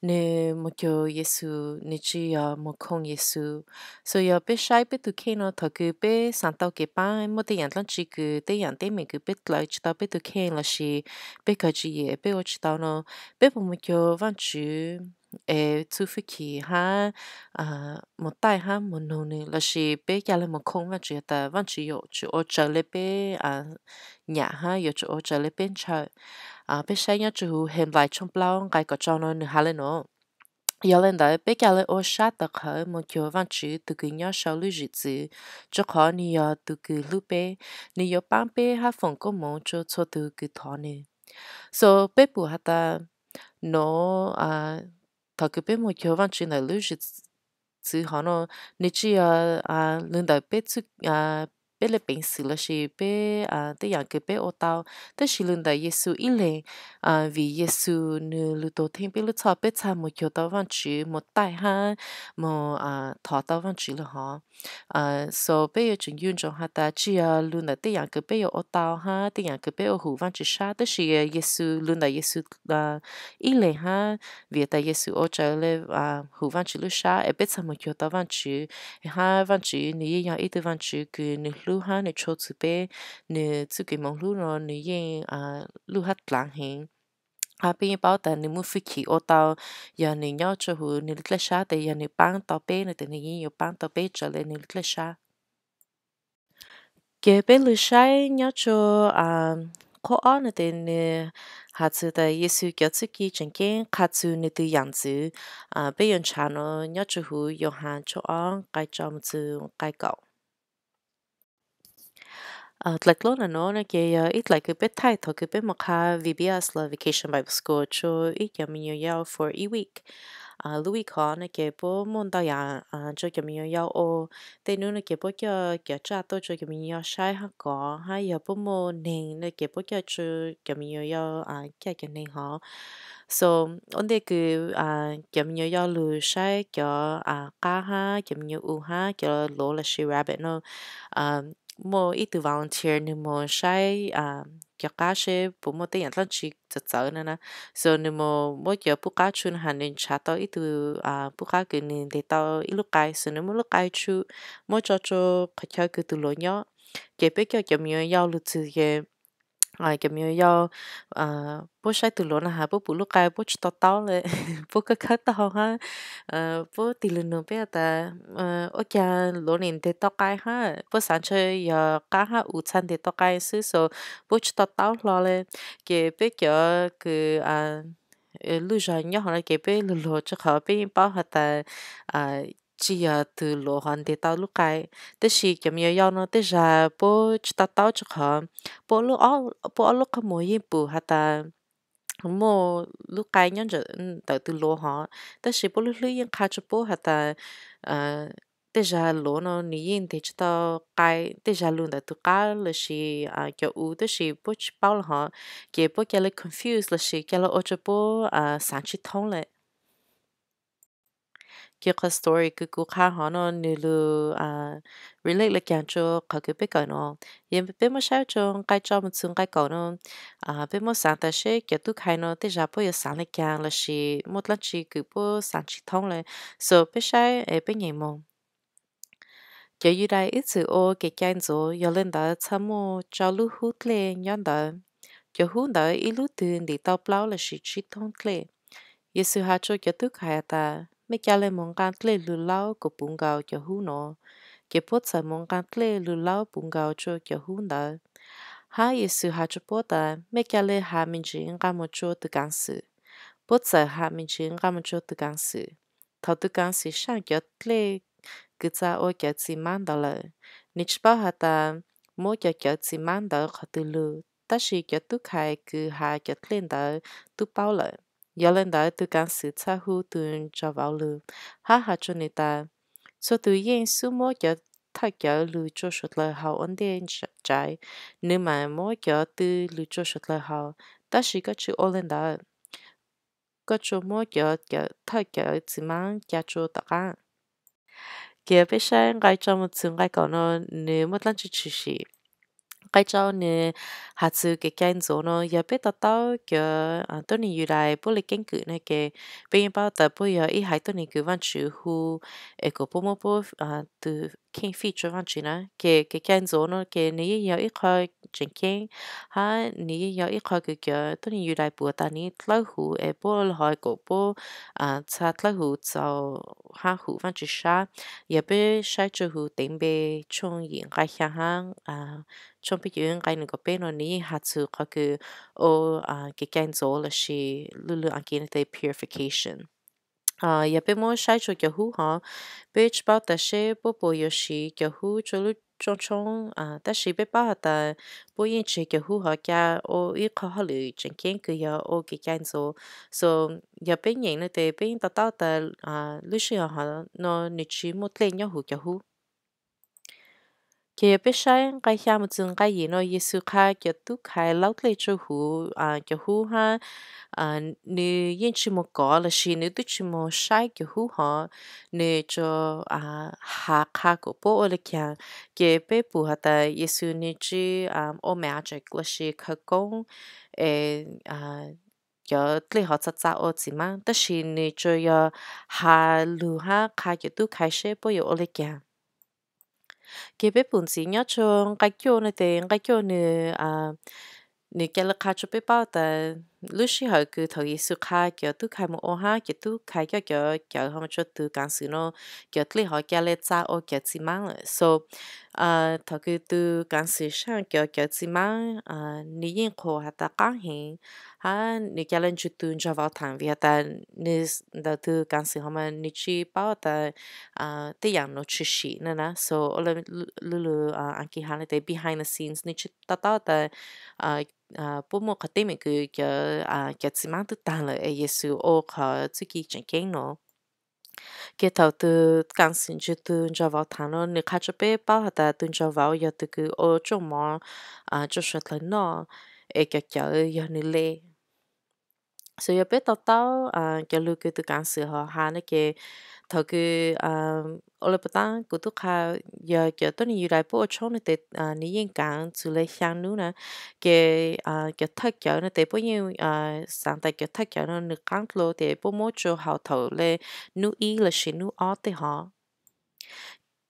nwg mus cuag Yexus, nwg tsis yog mus khooj Yexus. So yog peb saib peb tug kheej no thaum kws peb xaav tau kev paab muaj tej yaam dlaab tsi kws tej yaam teeb meem kws peb dlawg tsis tau peb tug kheej lossis peb kawg tsis yem peb ua tsis tau no, peb puas mus cuag Vaajtswv es txuj fwj chim hab mus taij hab mus noog nwg lossis peb ca le mus khooj Vaajtswv tas Vaajtswv yuav tsum ua raws le peb nyam hab yuav tsum ua raws le peb ntshaw? Peb saib nyob rua huv Henplais tshooj plaub nqai kaum rau no nwg has le nuav. Yog le ntawd peb ca le ua sab tawv qhawv mus cuag Vaajtswv tug kws nyob sau lub zwm txwv, rua qhov nwg yog tug kws hlub peb, nwg yuav paab peb hab foom koob moov rua txhua tug kws thov nwg. So peb pum has tas nuav thaum kws peb mus cuag Vaajtswv ntawm lub zwm txwv hov no, nwg tsis yog lug ntawm peb, peb le peev xwm lossis peb tej yaam kws peb ua tau, tab sis lug ntawm Yexus ib leeg. Vim Yexus nwg lug tuag theej peb lub txhoj peb txhaj mus cuag tau Vaajtswv, mus taij hab mus thov tau Vaajtswv lawm hov. So peb yuav tsum ncu ntsoov has tas tsis yog lug ntawm tej yaam kws peb yuav ua tau hab tej yaam kws peb ua hum Vaajtswv sab, tab sis Yexus lug ntawm Yexus ib leeg hab vim tas Yexus ua raws le hum Vaajtswv lub sab es peb txhaj mus cuag tau Vaajtswv. Hab Vaajtswv nwg yeej yog ib tug Vaajtswv kws nwg hlub hab nwg tshua txug peb, nwg txuj kev moov hlub no nwg yeej luj hab dlaav heev. Hab peb yeej paub tas nwg muaj fwj chim ua tau, yog nwg nyob rua huv nwg lub dlaij sab tes yog nwg paab tau peb no tes nwg yeej yuav paab tau peb raws le nwg lub dlaij sab. Ces peb lug saib nyob rua qhuab ob no tes nwg has txug tas Yexus cov txuj ci tseem ceeb qha txug nwg tug yaam ntxwv. Peb yuav nrhav nuav nyob rua huv Yauhas tshooj ob nqai rau mus txug nqai kaum. Dlaim dluab ntawm nuav no ces yog ib dlaim kws peb thaij thaum kws peb mus qha V B S los Vacation Bible School rua ib cov me nyuam yaus for ib week. Lub week hov no ces puab muaj ntau yaam rua cov me nyuam yaus ua. Tej nub no ces puab coj cov tsaj tuaj rua cov me nyuam yaus saib hab kov, hab yog puab muaj neeg no ces puab coj rua cov me nyuam yaus caj cov neeg hov. So ua ntej kws cov me nyuam yaus lug saib cov qab hab cov me nyuam u hab cov luav lossis rabbit no, muaj ib tug volunteer nwg mus saib cov qab seb puas muaj tej yaam dlaab tsi txawv txawv na na. So nwg mus muab cov pub qab tshu, nwg has nwg nrhav tau ib tug pub qab kws nwg nteg tau ib lub qai, so nwg muab lub qai tshu muab tso rua qhov chaw kws tug luav nyob. Ces peb coj cov me nyuam yaus lug txug ces cov me nyuam yaus, puab saib tug luav na has puab pum lub qai puab tsi to taub le, puab khawb khawb taub hau hab, puab tig lug nug peb has tas, ua caag luav nim nteg tau qai hab? Puab xaav ntshe yog qaab hab u txha nteg tau qai xwb, so puab tsi to taub hlo le. Ces peb cov kws lub zog nyob hov no ces peb lug luag rua qhov peb yeej paub has tas tsi yog tug luav hov nteg tau lub qai. Tab sis cov me nyuam yaus no tej zag puab tsi to taub rua qhov puab ob lub qhov muag yeej pum has tas muaj lub qai nyob ntawm tug luav hov, tab sis puab lub hlwb yeej qha rua puab has tas tej zag luav no nwg yeej nteg tsi tau qai, tej zag lug ntawm tug qab lossis cov u, tab sis puab tsi paub le hov, ces puab ca le confuse lossis ca le ua rua puab xaav tsi thoob le. Ces qhov story kws kuv qha hov no nwg lug relate le caag rua qhov kws peb kawm no. Yog peb muab saib rua nqai rau moog txug nqai kaum no, peb muab xaav tas seb cov tub khai no tej zag puab yuav xaav le caag lossis muaj dlaab tsi kws puab xaav tsi thoob le. So peb saib es peb nyeem moog. Cov Yudais ib txwm ua kev cai ntxuav, yog le ntawd txhaj muaj rau lub hub dlej nyob ntawd. Cov hub ntawd ib lub twg ntim tau plaub lossis tsib tug dlej. Yexus has rua cov tub khai has tas, mej ca le moog nqaa dlej lug laub kuas puv nkaus cov hub no. Ces puab txawm moog nqaa dlej lug laub puv nkaus rua cov hub ntawd. Hab Yexus has rua puab tas, mej ca le has me ntsis nqaa moog rua tug kaav xwm. Puab txawm has me ntsis nqaa moog rua tug kaav xwm. Thaus tug kaav xwm saaj cov dlej kws txaa ua cawv txiv maab ntawd lawm, nwg tsi paub has tas muab cov cawv txiv maab ntawd qhov twg lug, tab sis cov tub khai kws has cov dlej ntawd tub paub lawm. Yog le ntawd tug kaav xwm txhaj hu tug ntsaa vauv lug, hab has rua nwg tas, txhua tug yeej xub muab cov thawj cawv lug rua suav dlawg haus ua ntej tsaiv, nwg maam muab cov twg lug rua suav dlawg haus, tab sis koj tsi ua le ntawd. Koj tsuas muab cov thawj cawv txiv maab ca rua tom qaab. Ces peb saib nqai rau moog txug nqai kaum no, nwg muaj dlaab tsi tshwm sim. Nqai rau nwg has txug kev cai ntxuav no, yog peb to taub cov tuab neeg Yudais puab le keeb kwm no ces peb yeej paub tas puab yog ib haiv tuab neeg kws Vaajtswv hu es kuas puab muab puab tug kheej fij rua Vaajtswv na. Ces kev cai ntxuav no ces nwg yeej yog ib qho tseem ceeb, hab nwg yeej yog ib qho kws cov tuab neeg Yudais pum tas nwg yeej dlawb huv es puab le hov kuas puab txha dlawb huv txaus hab hum Vaajtswv sab. Yog peb saib rua huv teev npe tshooj yim nqai xyaa hab tshooj peb caug nqai neeg kaum peb no nwg yeej has txug qhov kws ua kev cai ntxuav lossis lub lug Askiv tas purification. Yog peb muab saib rua cov hub hov, peb tsi paub tas seb puab puas yuav siv cov hub rua lub rooj tshoob, tab sis peb paub has tas puab yeej tseg cov hub hov ca ua ib qho hauj lwm tseem ceeb kws yog ua kev cai ntxuav. So yog peb nyeem no tes peb yeej to taub tas lub sij hawm hov no nwg tsi muaj dlej nyob huv cov hub. Ces yog peb saib nqai xyaa moog txug nqai yim no Yexus qha cov tub khai laub dlej rua huv cov hub hab nwg yeej tsi moog kov lossis nwg tub tsi moog saib cov hub hov, nwg tsuas has qha kuas puab ua le caag. Ces peb pum has tas Yexus nwg tsi ua magic lossis khawv koob es cov dlej hov txha txha ua txiv maab, tab sis nwg tsuas yog has lug hab qha cov tub khai seb puab yuav ua le caag. Ces peb pum ntxiv nyob rua nqai cuaj no tes nqai cuaj nwg, nwg ca le qha rua peb paub tas lub sij hawm kws thaum Yexus qha cov tub khai moog ua hab cov tub khai coj cov cawv hov moog rua tug kaav xwm no, cov dlej hov ca le txha ua cawv txiv maab lawm. So thaum kws tug kaav xwm saaj cov cawv txiv maab, nwg yeej qhuas has tas qaab heev, hab nwg ca le ntsug tug ntsaag vauv thaam vim has tas nwg ntawm tug kaav xwm hov mas nwg tsi paub tas tej yaam nuav tshwm sim na na. So ua le lub lug Askiv has le tes behind the scenes, nwg tsi to taub tas puab muaj qhov teeb meem kws cov cawv txiv maab twb taag lawm es Yexus ua qhov txuj ci tseem ceeb no. Ces thaum tug kaav xwm ntsug tug ntsaag vauv thaam no, nwg qha rua peb paub has tas tug ntsaag vauv yog tug kws ua rooj mov rua suav dlawg noj es cov cawv yog nwg le. So yog peb to taub cov lug kws tug kaav xwm hov has no ces thaum kws ua le puas taab kuv tub qha, yog cov tuab neeg Yudais puab ua tshoob no tes nwg yeej kaav txug le xyaa nub na. Ces cov thawj cawv no tes puab yeej xaav tas cov thawj cawv no nwg qaab dlua tes puab muab rua haus thaum le nub ib lossis nub ob tej hov.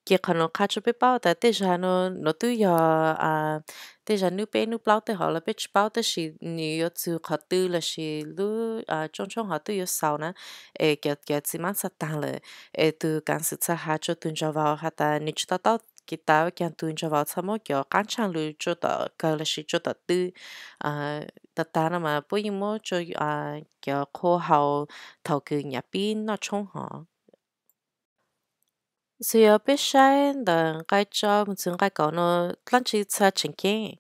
Ces qhov no qha rua peb paub tas tej zag no, no twb yog tej zag nub peb nub plaub tej hov los peb tsi paub, tab sis nws yuav txug qhov twg lossis lub tsooj tshoob hov twb yuav xaus na, es cov txiv maab txha taag lawm, es tug kaav xwm txha has rua tug ntsa vaus has tas nws tsi to taub kev tas, ua caag tug ntsa vaus txha muab cov qaab tshaaj lug rua tom kawg lossis rua tom tw. Tag tag no mas puab yeej muab rua cov qhua haus thaum kws nyam pib noj tshoob hov. Xws yog peb saib ntawm nqai rau mus txug nqai kaum no, dlaab tsi txha tseem ceeb?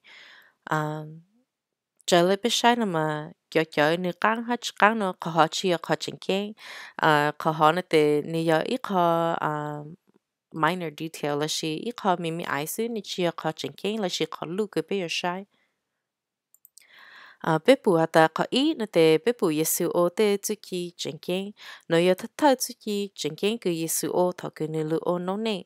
Raws le peb saib no mas cov cawv nws qaab hab tsi qaab no qhov hov tsi yog qhov tseem ceeb. Qhov hov no tes nws yog ib qho minor detail lossis ib qho me me aiv xwb, nws tsi yog qhov tseem ceeb lossis qhov luj kws peb yuav saib. Peb pum has tas qhov ib no tes peb pum Yexus ua tej txuj ci tseem ceeb. Nuav yog thawj thawj txuj ci tseem ceeb kws Yexus ua thaum kws nws lug ua noob neej.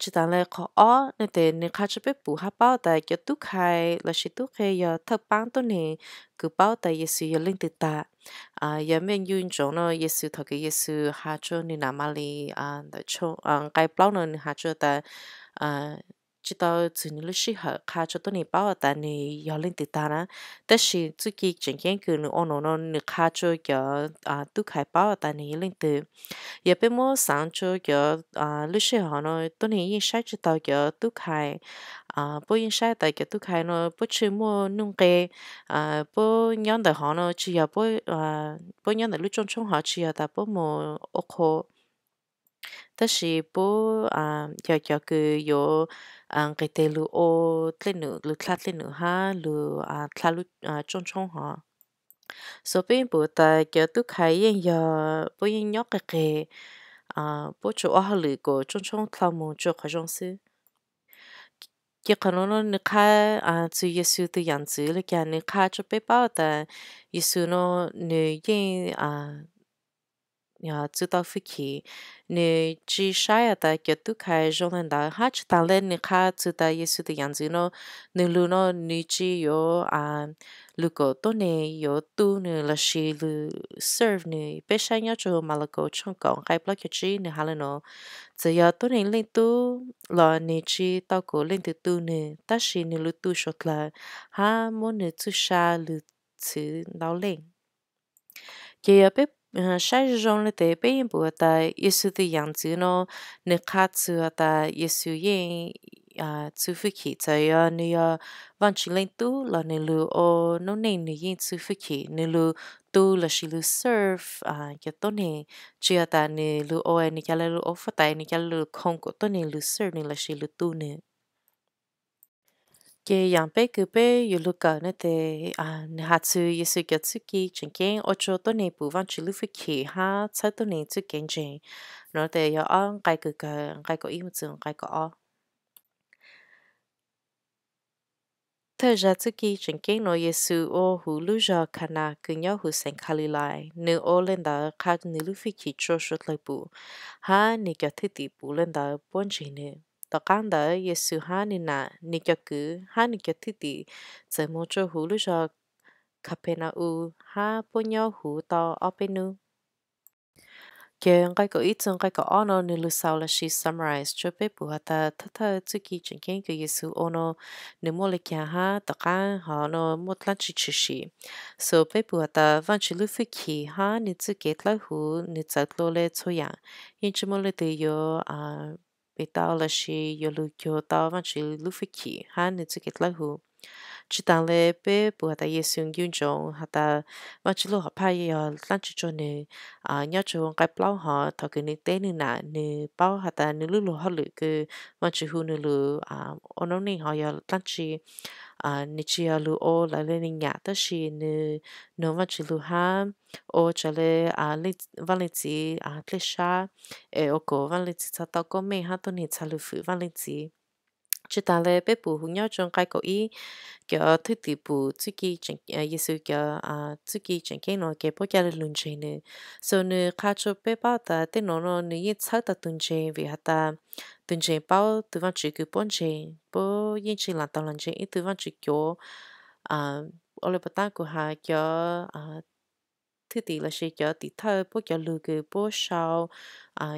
Tsi taag le qhov ob no tes nws qha rua peb pum hab paub tas cov tub khai lossis tub qhe yog thawj paab tuab neeg kws paub tas Yexus yog leej twg tag. Yog mej ncu ntsoov no Yexus thaum kws Yexus has rua nws nam Malis ntawm nqai plaub no nws has rua tas tsi tau txug nws lub sij hawm qha rua tuab neeg paub tas nws yog leej twg tag na. Tab sis txuj ci tseem ceeb kws nws ua nuav no nws qha rua cov tub khai paub tas nws yog leej twg. Yog peb muab xaav rua cov lub sij hawm no tuab neeg yeej saib tsi tau cov tub khai. Puab yeej saib tas cov tub khai no puab tsi muaj nuj nqe. Puab nyob ntawm hov no tsi yog puab nyob ntawm lub tsooj tshoob hov tsi yog tas puab mus ua qhua, tab sis puab yog cov kws yuav nqis tes lug ua dlej num, lug dlha dlej num hab lug dlha lub tsooj tshoob hov. Xws peb yeej pum tas cov tub khai yeej yog puab yeej nyob qis qis, puab tsuas ua hauj lwm kuas tsooj tshoob dlha mus tsua qhov zoo xwb. Ces qhov nuav no nws qha txug Yexus tug yaam ntxwv le caag? Nws qha rua peb paub tas Yexus no nws yeej txug tau fwj chim. Nws tsi saib has tas cov tub khai zoo le ntawd, hab tsi taag le nws qha txug tas Yexus tug yaam ntxwv no, nws lug no nws tsi yuav lug kom tuab neeg yuav tu nws lossis lug serve nws. Peb saib nyob rua Malakaus tshooj kaum nqai plaub caug tsib nws has le nuav: Txawm yog tuab neeg leej tub los nws tsi tau kom leej twg tu nws, tab sis nws lug tu suav dlawg hab muab nws txuj sa lug txhwv ntau leej. Ces yog peb saib zoo zoo le tes peb yeej pum tas Yexus tug yaam ntxwv no nws qha txug tas Yexus yeej txug fwj chim. Txawm yog nws yog Vaajtswv leej tub los nws lug ua noob neej nws yeej txug fwj chim, nws lug tu lossis lug serve cov tuab neeg, tsi yog tas nws lug ua nws ca le lug ua fuab tais, nws ca le lug khoo kom tuab neeg lug serve nws lossis lug tu nws. Ces yaam peb kws peb yuav lug kawm no tes nws has txug Yexus cov txuj ci tseem ceeb ua rua tuab neeg pum Vaajtswv lub fwj chim hab txhawb tuab neeg txuj kev ntseeg. No tes yog ob nqai kws kawg, nqai kaum ib mus txug nqai kaum ob. Thawj zag txuj ci tseem ceeb nuav Yexus ua huv lub zog Kanas kws nyob huv xeev Kalilais. Nws ua le ntawd qha nws lub fwj chim rua suav dlawg pum, hab nws cov thwj tim pum le ntawd puab ntseeg nws. Tom qaab ntawd Yexus hab nws nam, nws cov kwv hab nws cov thwj tim txawm moog rua huv lub zog Kapernauum hab puab nyob huv tau ob peb nub. Ces nqai kaum ib txug nqai kaum ob no nws lug xaus lossis summarize rua peb pum has tas thawj thawj txuj ci tseem ceeb kws Yexus ua no nws muaj le caag hab tom qaab hov no muaj dlaab tsi tshwm sim. Xws peb pum has tas Vaajtswv lub fwj chim hab nws txuj kev dlawb huv nws txawv dlua le txhua yaam, yeej tsi muaj leej twg yuav pim tau lossis yuav lug cuag tau Vaajtswv lub fwj chim hab nws txuj kev dlawb huv. Tsi taag le peb pum has tas Yexus ncu ntsoov has tas Vaajtswv lub hom phaj yog dlaab tsi rua nws. Nyob rua nqai plaub hov thaum kws nws teb nws nam nws paub has tas nws lub luag hauj lwm kws Vaajtswv hu nws lug ua noob neej hov yog dlaab tsi. Nws tsi yog lug ua lawv le nws nyam, tab sis nws nug Vaajtswv lug hab ua raws le Vaaj Leej Txiv dlej sab, es ua kom Vaaj Leej Txiv txhad tau koob meej hab tuab neeg txhad lug fwm Vaaj Leej Txiv. Tsi taag le peb pum huv nyob rua nqai kaum ib, cov thwj tim pum txuj ci, Yexus cov txuj ci tseem ceeb nuav ces puab ca le lug ntseeg nws. Xws nws qha rua peb paub tas tej nuav no nws yeej txhawb tau tug ntseeg vim has tas tug ntseeg paub tug Vaajtswv kws puab ntseeg, puab yeej tsi laam tau lug ntseeg ib tug Vaajtswv cuav. Ua le puas taab kuv has cov thwj tim lossis cov tim thawj puab cov lug kws puab sau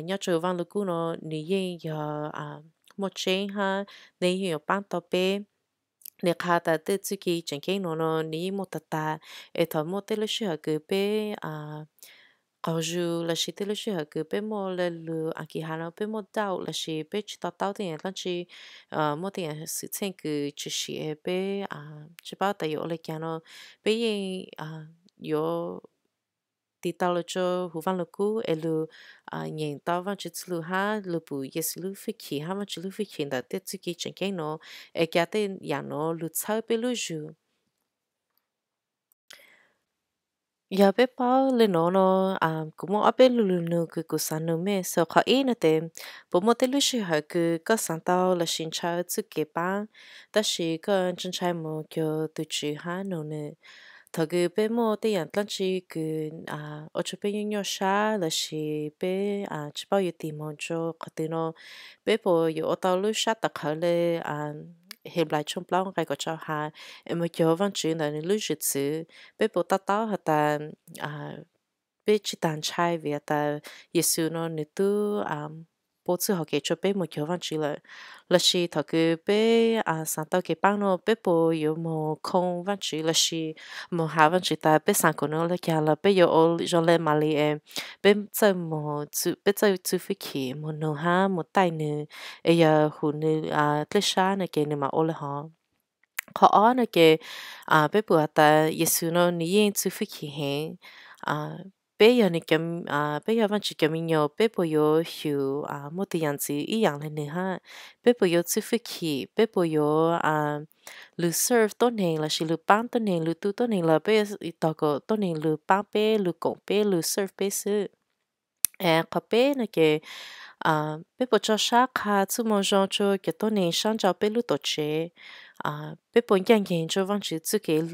nyob rua Vaaj Lug Kub no, nwg yeej yog muaj tseeb hab nwg yeej yuav paab tau peb. Nwg qha tas tej txuj ci tseem ceeb nuav no nwg yeej muaj tag tag, es thaum muaj tej lub sij hawm kws peb qaug zug lossis tej lub sij hawm kws peb muaj le lug Askiv has no peb muaj doubt lossis peb tsi to taub tej yaam dlaab tsi, muaj tej yaam xwm txheej kws tshwm sim peb tsi paub tas yuav ua le caag no, peb yeej yuav tiv tau lug rua huv Vaaj Lug Kub es lug nyeem tau Vaajtswv txuj lug hab lug pum Yexus lub fwj chim hab Vaajtswv lub fwj chim ntawm tej txuj ci tseem ceeb nuav, es ca tej yaam nuav lug txhawb peb lub zug. Yog peb paub le nuav no, kuv muaj ob peb lug lug nug kws kuv xaav nug mej. So qhov ib no tes, puas muaj tej lub sij hawm kws koj xaav tau lossis ntshaw txuj kev paab, tab sis koj ntshai ntshai moog cuag tug Tswv hab nug nwg? Thaum kws peb muaj tej yaam dlaab tsi kws ua rua peb nyuaj nyuaj sab lossis peb tsi paub yuav tig moog rua qhov twg no, peb puas yuav ua tau lub sab tawm qhawv le Henplais tshooj plaub nqai kaum rau has, es moog cuag Vaajtswv ntawm nwg lub zwm txwv? Peb puas to taub has tas peb tsi taag ntshai vim has tas Yexus no nwg tub pub txuj hauv kev rua peb moog cuag Vaajtswv lawm? Lossis thaum kws peb xaav tau kev paab no, peb puas yuav moog khoo Vaajtswv lossis moog has Vaajtswv tas peb xaav kuas nuav le caag los peb yuav ua zoo le Malis es peb txawj moog, peb txawj txuj fwj chim moog nug hab moog taij nwg, es yog hum nwg dlej sab no ces nwg maam ua le hov. Qhov ob no ces peb pum has tas Yexus no nwg yeej txuj fwj chim heev. Peb yog nwg, peb yog Vaajtswv cov me nyuam, peb puas yuav xyum muaj tug yaam ntxiv ib yaam le nwg hab? Peb puas yuav txuj fwj chim? Peb puas yuav lug serve tuab neeg lossis lug paab tuab neeg? Lug tu tuab neeg los peb yuav tog kom tuab neeg lug paab peb, lug koom peb, lug serve peb xwb. Qhov peb no ces peb puas tso sab qha txuj moo zoo rua cov tuab neeg sab nrau peb lub tuam tsev? Peb puas ncaaj nceeg rua Vaajtswv txuj kev,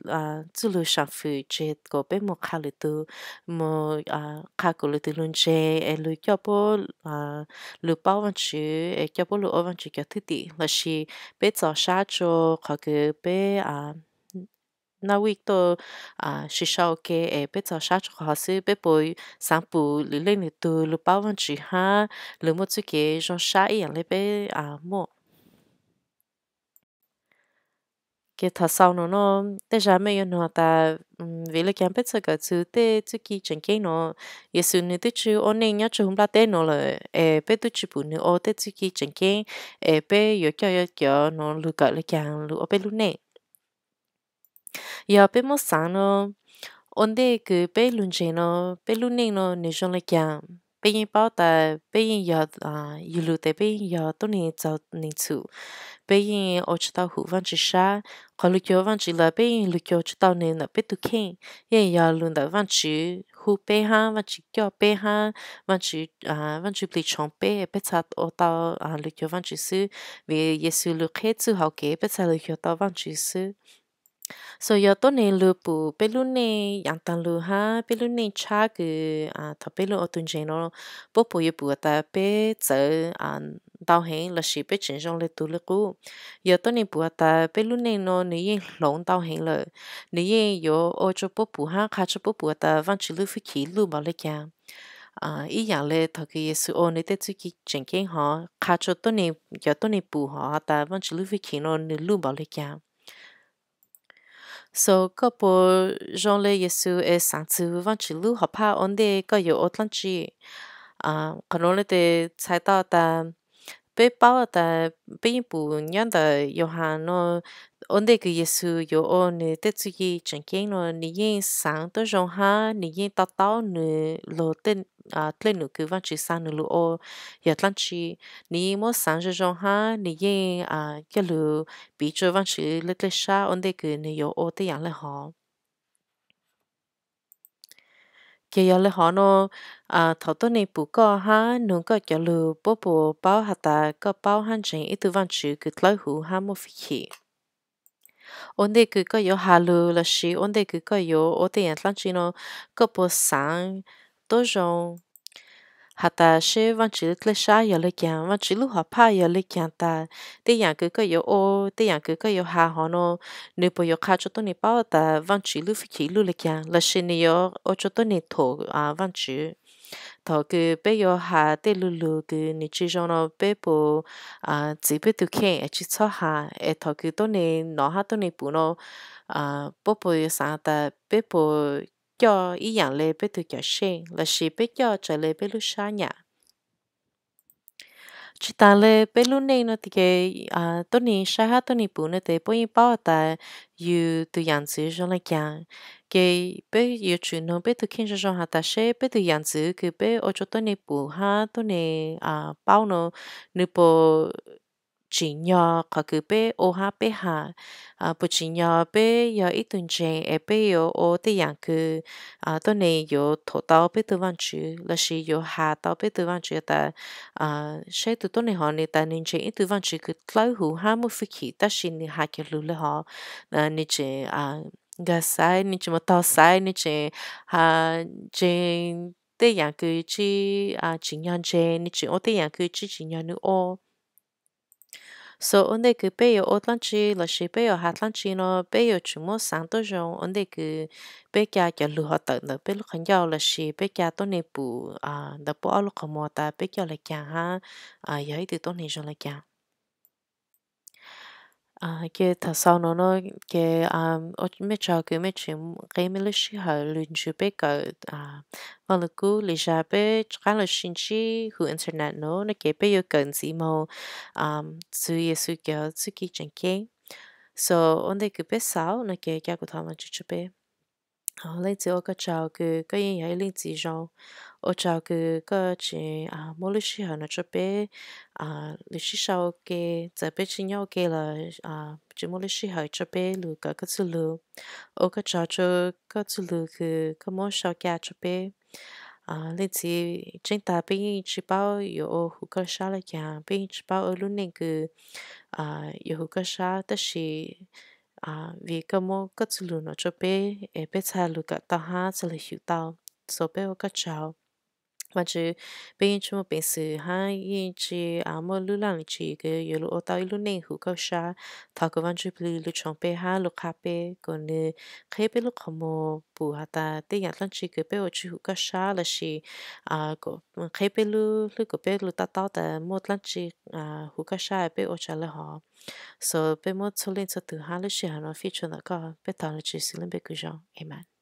txuj lug saam fwm tseg kom peb moog qha lwm tug, moog qha kuas lwm tug lug ntseeg es lug coj puab lug paub Vaajtswv es coj puab lug ua Vaajtswv cov thwj tim, lossis peb txaus sab rua qhov kws peb naj vij tuaj sib sau ua ke es peb txaus sab rua qhov xwb? Peb puas xaav pum lwm leej lwm tug lug paub Vaajtswv hab lug muaj txuj kev zoo sab ib yaam le peb muaj? Kev thov xaus nuav no, tej zag mej yuav nug tas, vim le caag peb txawj kawm txug tej txuj ci tseem ceeb nuav? Yexus nwg twb tsi ua neej nyob rua huv nplaj teb nuav lawm es peb twb tsi pum nwg ua tej txuj ci tseem ceeb, es peb yuav coj cov nuav lug kawm le caag lug ua peb lub neej? Yog peb muab xaav no, ua ntej kws peb lug ntseeg no, peb lub neej no nwg zoo le caag? Peb yeej paub tas peb yeej yog, yug lug tes peb yeej yog tuab neeg txaug neeg txhum, peb yeej ua tsi tau hum Vaajtswv sab. Qhov lug cuag Vaajtswv lawm peb yeej lug cuag tsi tau nwg ntawm peb tug kheej, yeej yog lug ntawm Vaajtswv hu peb hab Vaajtswv coj peb hab Vaajtswv, Vaajtswv plig tshoov peb, peb txhad ua tau lug cuag Vaajtswv xwb. Vim Yexus lug qheb txuj hauv kev peb txhad lug cuag tau Vaajtswv xwb. So yog tuab neeg lug pum peb lub neej yaav taag lug hab peb lub neej tshab kws thaum peb lug ua tug ntseeg no, puab puas yuav pum has tas peb txawv ntau heev lossis peb tseem zoo le tug le qub? Yog tuab neeg pum has tas peb lub neej no nwg yeej hloov ntau heev lawm, nwg yeej yuav ua rua puab pum hab qha rua puab pum has tas Vaajtswv lub fwj chim luj npaum le caag, ib yaam le thaum kws Yexus ua nwg tej txuj ci tseem ceeb hov qha rua cov tuab neeg pum hov has tas Vaajtswv lub fwj chim no nwg luj npaum le caag? So koj puas zoo le Yexus es xaav txug Vaajtswv lub hom phaj ua ntej koj yuav ua dlaab tsi? Qhov nuav le tes txhais tau tas peb paub tas peb yeej pum nyob ntawm Yauhas no, ua ntej kws Yexus yuav ua nwg tej txuj ci tseem ceeb no nwg yeej xaav tuab zoo hab nwg yeej to taub nwg lug dlej num kws Vaajtswv xaa nwg lug ua yog dlaab tsi. Nwg yeej muab xaav zoo zoo hab nwg yeej coj lug piv rua Vaajtswv le dlej sab ua ntej kws nwg yuav ua tej yaam le hov. Ces yog le hov no, thaum tuab neeg pum koj hab nug koj cov lug puab puas paub has tas koj paub hab ntseeg ib tug Vaajtswv kws dlawb huv hab muaj fwj chim? Ua ntej kws koj yuav has lug lossis ua ntej kws koj yuav ua tej yaam dlaab tsi no, koj puas xaav tuab zoo has tas seb Vaajtswv lub dlej sab yog le caag, Vaajtswv lub hom phaj yog le caag tas, tej yaam kws koj yuav ua, tej yaam kws koj yuav has hov no, nwg puas yuav qha rua tuab neeg paub tas Vaajtswv lub fwj chim lug le caag, lossis nwg yuav ua rua tuab neeg thum Vaajtswv. Thaus kws peb yuav has tej lu lug kws nwg tsi zoo no, peb puas txwv peb tug kheej es tsi txhob has? Es thaus kws tuab neeg nov hab tuab neeg pum no, puab puas yuav xaav tas peb puas coj ib yaam le peb tug cav seej, lossis peb coj raws le peb lub sab nyam? Tsi taag le peb lub neej no tes, tuab neeg saib hab tuab neeg pum no tes puab yeej paub tas yus tug yaam ntxwv zoo le caag. Ces peb yuav tsum noog peb tug kheej zoo zoo has tas seb peb tug yaam ntxwv kws peb ua rua tuab neeg pum hab tuab neeg paub no, nwg puas tsim nyog qhov kws peb ua hab peb has? Puas tsim nyog peb yog ib tug ntseeg es peb yuav ua tej yaam kws tuab neeg yuav thum tau peb tug Vaajtswv, lossis yuav has tau peb tug Vaajtswv tas, seb tug tuab neeg hov nwg tas nwg ntseeg ib tug Vaajtswv kws dlawb huv hab muaj fwj chim, tab sis nwg has cov lug le hov, nwg tseem nkag xaiv, nwg tseem mus taug xaiv, nwg tseem ntseeg tej yaam kws tsi tsim nyog ntseeg, nwg tseem ua tej yaam kws tsi tsim nyog nwg ua. So ua ntej kws peb yuav ua dlaab tsi lossis peb yuav has dlaab tsi no, peb yuav tsum muab xaav tuab zoo ua ntej kws peb ca cov lug hov tawm ntawm peb lub qhov ncauj lossis peb ca tuab neeg pum ntawm puab ob lub qhov muag tas peb coj le caag hab yog ib tug tuab neeg zoo le caag. Ces thaum xaus no no, ces mej tsaug kws mej tseem qeb mej lub sij hawm lug nrug peb kawm Vaaj Lug Kub. Lwm zag peb rov qaab lug sib ntsib huv internet no, no ces peb yuav kawm ntxiv moog txug Yexus cov txuj kev tseem ceeb. So ua ntej kws peb xaus no ces ca kuv thov Vaajtswv rua peb. Leej Txiv, ua koj tsaug kws koj yeej yog ib leej txiv zoo. Ua tsaug kws koj tseem muab lub sij hawm no rua peb lug sib sau ua ke, txawm peb tsi nyob ua ke los tseem muab lub sij hawm rua peb lug kawm koj txuj lug. Ua koj tsaug rua koj txuj lug kws koj muab sau ca rua peb. Leej Txiv, tseeb tas peb yeej tsi paub yuav ua huv koj sab le caag, peb yeej tsi paub ua lub neej kws yuav huv koj sab, tab sis vim koj muab koj txuj lug no rua peb es peb txhaj lug kawm tau hab txhaj lug xyum tau. So peb ua koj tsaug. Vaajtswv, peb yeej tsi muaj peev xwm hab yeej tsi muaj lub laj lim tswv kws yuav lug ua tau ib lub neej huv koj sab. Thov kws Vaajtswv Plig lug tshoov peb hab lug qha peb, kom nwg qheb peb lub qhov muag pum has tas tej yaam dlaab tsi kws peb ua tsi huv koj sab lossis kom qheb peb lub hlwb kom peb lug to taub tas muaj dlaab tsi huv koj sab peb ua tsaug le hov. So peb muab txhua leej txhua tug hab lub sij hawm no fij tsua ntawm koj, peb thov lug Tswv Yexus lub npe kws zoo, amees.